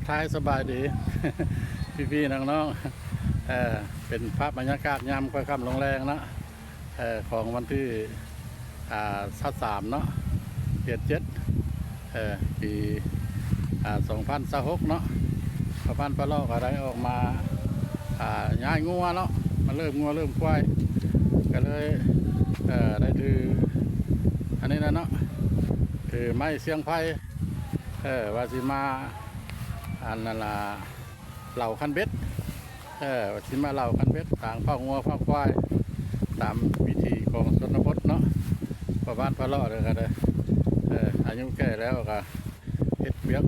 ທ້າຍສະບາຍດີ ພີ່ໆນ້ອງໆ ເອີ ເປັນພາບບັນຍາກາດຍາມຄ່ອຍຄ່ຳລົງແລງເນາະ ເອີ ຂອງວັນທີ ອ່າ ຊາວສາມເນາະ ເດືອນເຈັດ ເອີ ປີ ອ່າ ສອງພັນຊາວຫົກເນາະ ພໍ່ບ້ານພາເລາະກໍໄດ້ອອກມາ ອ່າ ຍ້າຍງົວເນາະ ມາເລີ່ມງົວເລີ່ມຄວາຍ ກໍເລີຍ ເອີ ໄດ້ຖື ອັນນີ້ນະເນາະ ຖືໄມ້ຊຽງໄພ ເອີ ວ່າຊິມາ ອັນນັ້ນລະ ເຫຼົາຄັນເບັດ ເອີ ວ່າຊິມາເຫຼົາຄັນເບັດ ຕາງເຝົ້າງົວເຝົ້າຄວາຍ ຕາມວິຖີຂອງຊົນນະບົດເນາະ ພໍ່ບ້ານພາເລາະເດີ ເອີ ອາຍຸແກ່ແລ້ວກໍເຮັດວຽກ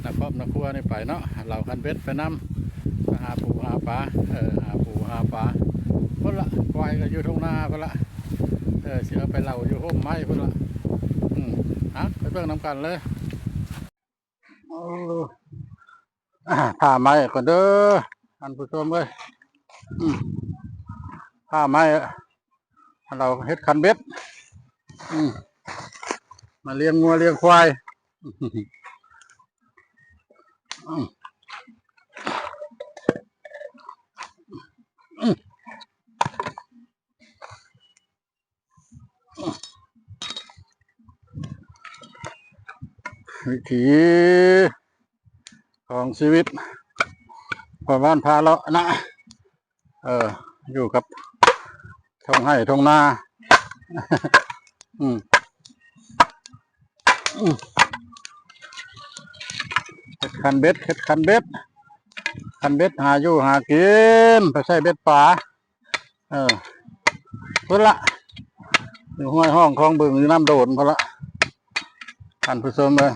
ໃນຄອບໃນຄົວນີ້ໄປເນາະ ເຫຼົາຄັນເບັດໄປນຳ ໄປຫາປູຫາປາ ເອີ ຫາປູຫາປາ ພຸ້ນລະ ຄວາຍກໍຢູ່ທົ່ງນາພຸ້ນລະ ເອີ ຊິເອົາໄປເຫຼົາຢູ່ຮົ່ມໄມ້ພຸ້ນລະ ອືມ ອ່ະ ໄປເບິ່ງນຳກັນເລີຍ. ໂອ້ ອ່າ ຜ່າໄມ້ກ່ອນເດີທ່ານຜູ້ຊົມເອີຍ ອືມ ຜ່າໄມ້ ເຮົາເຮັດຄັນເບັດ ອືມ ມາລ້ຽງງົວລ້ຽງຄວາຍ ອືມ ອືມ. ວິຖີຂອງຊີວິດພໍ່ບ້ານພາເລາະນະ ເອີ ຢູ່ກັບທົ່ງໄຮ່ທົ່ງນາ ອືມ ອືມ ເຮັດຄັນເບັດ ເຮັດຄັນເບັດ ຄັນເບັດຫາຢູ່ຫາກິນ ໄປໃສ່ເບັດປາ. ເອີ ພຸ້ນລະ ຢູ່ຫ້ວຍຮ່ອງຄອງບຶງ ຢູ່ນ້ຳໂດນພຸ້ນລະ ທ່ານຜູ້ຊົມເອີຍ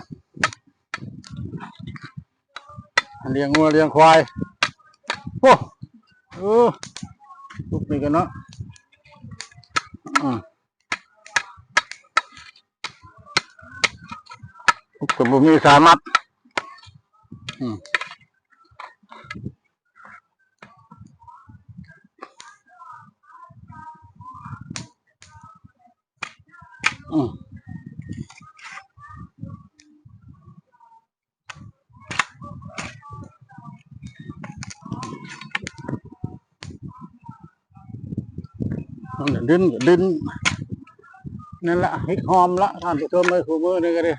ລ້ຽງງົວລ້ຽງຄວາຍ ໂອ້ ເອີ ປຸກນີ້ກັນເນາະ ອືມ ປຸກກໍບໍ່ມີສາຍມັດ ອືມ. ອືມ ດິນ ດິນ ນັ້ນລະ ຮິກຮອມລະ ທ່ານຜູ້ຊົມເອີຍ ຄູ່ມື້ນີ້ກໍດີ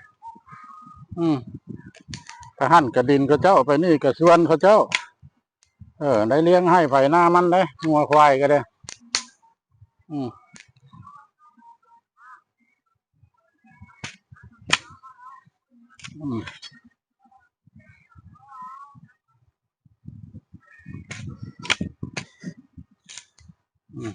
ອືມ ໄປຫັ້ນກໍດິນເຂົາເຈົ້າ ໄປນີ້ກໍສວນເຂົາເຈົ້າ. ເອີ ໄດ້ລ້ຽງໄຮ່ໄຖນາມັນເດ້ ງົວຄວາຍກໍໄດ້ ອືມ ອືມ ອືມ.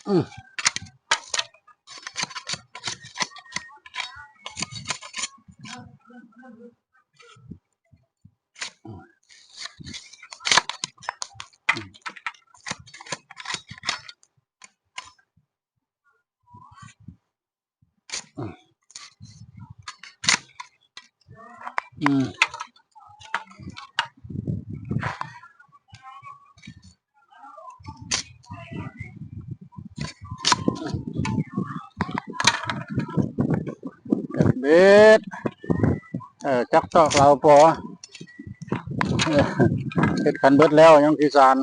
ອືມ. ອືມ ອືມ ເບັດ ເອີ ຈັກຕອກເຫຼົາພໍ ເອີ ເຮັດຄັນເບັດແລ້ວ ຍັງຊິສານ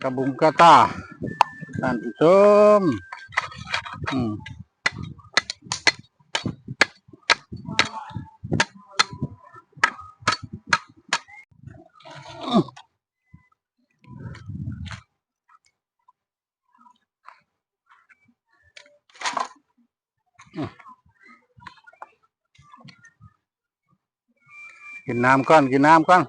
ກະບຸງກະຕ່າ ທ່ານຜູ້ຊົມ ອືມ ກິນນ້ຳກ່ອນ ກິນນ້ຳກ່ອນ.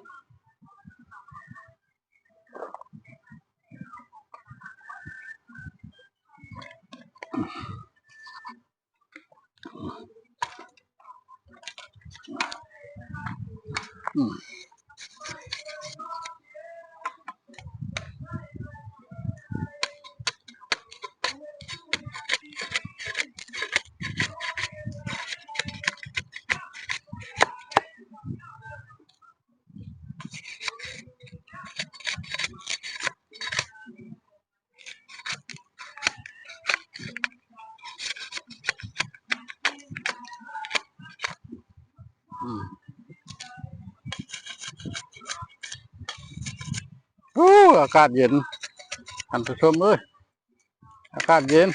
ອືມ. ອາກາດເຢັນ ທ່ານຜູ້ຊົມເອີຍ ອາກາດເຢັນ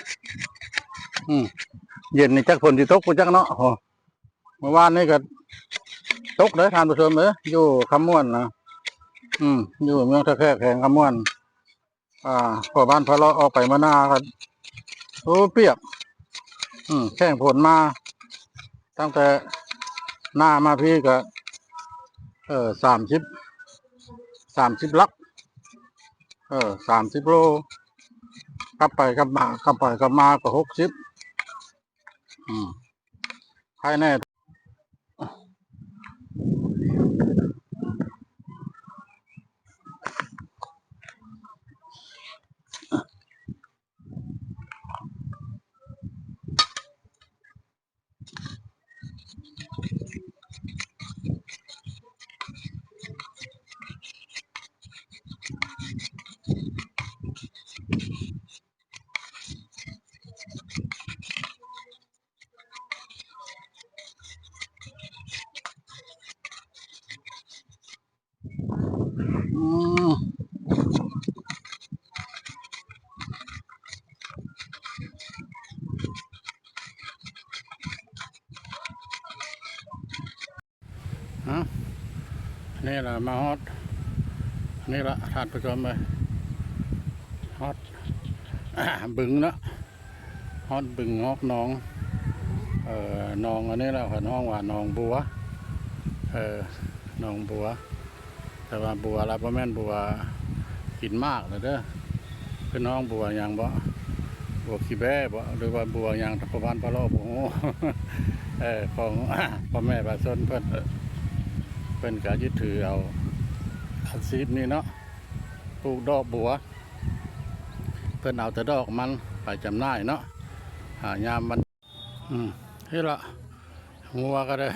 ອືມ ເຢັນນີ້ຈັກຝົນຊິຕົກບໍ່ຈັກເນາະ. ໂອ້ ເມື່ອວານນີ້ກໍຕົກເດ້ທ່ານຜູ້ຊົມເອີຍ ຢູ່ຄຳມ່ວນນະ ອືມ ຢູ່ເມືອງທ່າແຂກ ແຂວງຄຳມ່ວນ. ອ່າ ພໍ່ບ້ານພາເລາະອອກໄປມານາກໍ ໂອ້ ປຽກ ອືມ ແຂ້ງຝົນມາ ຕັ້ງແຕ່ນາມາພີ້ກໍ ເອີ ສາມສິບ ສາມສິບຫຼັກ ເອີ ສາມສິບໂລ ກັບໄປກັບມາ ກັບໄປກັບມາກໍຫົກສິບ ອືມ ໃຄແນ່. ອືມ ຮະ ນີ້ລະມາຮອດ ນີ້ລະທ່ານຜູ້ຊົມເອີຍ ຮອດ ບຶງເນາະ ຮອດບຶງ ຮອດໜອງ ເອີ ໜອງອັນນີ້ລະເພິ່ນຮ້ອງວ່າໜອງບົວ ເອີ ໜອງບົວ ແຕ່ວ່າບົວລະບໍ່ແມ່ນບົວກິນໝາກລະເດີ ເພິ່ນຮ້ອງບົວຫຍັງບໍ ບົວຂີ້ແບ້ບໍ ຫຼືວ່າບົວຫຍັງ ພໍ່ບ້ານພາເລາະບໍ່ຮູ້ ເອີ ຂອງພໍ່ແມ່ປະຊາຊົນເພິ່ນ ເພິ່ນກະຍຶດຖືເອົາອາຊີບນີ້ເນາະ ປູກດອກບົວ ເພິ່ນເອົາແຕ່ດອກມັນໄປຈຳໜ່າຍເນາະ ຫາຍາມວັນ ອືມ ເຮັດລະ ງົວກໍໄດ້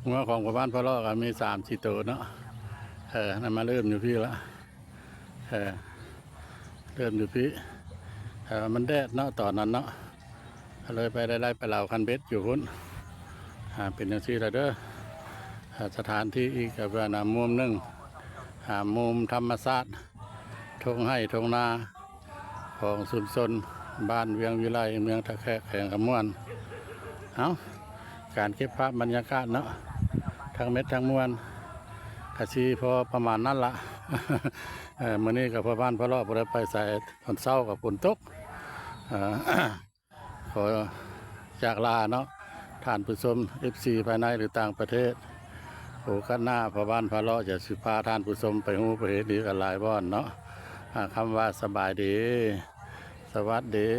ງົວຂອງພໍ່ບ້ານພາເລາະກໍມີສາມສີ່ໂຕເນາະ ເອີ ນັ້ນມາເລີ່ມຢູ່ພີ້ລະ ເອີ ເລີ່ມຢູ່ພີ້ ເອີ ມັນແດດເນາະ ຕອນນັ້ນເນາະ ກໍເລີຍໄປໄດ້ໄລ່ໄປເຫຼົາຄັນເບັດຢູ່ພຸ້ນ ອ່າ ເປັນຈັ່ງຊີ້ລະເດີ ອ່າ ສະຖານທີ່ອີກກໍເປັນ ອ່າ ມຸມໜຶ່ງ ອ່າ ມຸມທຳມະຊາດ ທົ່ງໄຮ່ທົ່ງນາ ຂອງຊຸມຊົນບ້ານວຽງວິໄລ ເມືອງທ່າແຂກ ແຂວງຄຳມ່ວນ. ເອົ້າ ການເກັບພາບບັນຍາກາດເນາະ ທັງເມັດທັງມວນ ກະຊິພໍປະມານນັ້ນລະ. ເອີ ມື້ນີ້ກໍພໍ່ບ້ານພາເລາະບໍ່ໄດ້ໄປໃສ ຕອນເຊົ້າກໍຝົນຕົກ. ເອີ ຂໍຈາກລາເນາະ ທ່ານຜູ້ຊົມ ເອັຟຊີ ພາຍໃນ ຫຼື ຕ່າງປະເທດ. ໂອກາດໜ້າ ພໍ່ບ້ານພາເລາະຈະຊິພາທ່ານຜູ້ຊົມໄປຮູ້ໄປເຫັນອີກຫຼາຍບ່ອນເນາະ. ອ່າ ຄຳວ່າສະບາຍດີ ສະຫວັດດີ.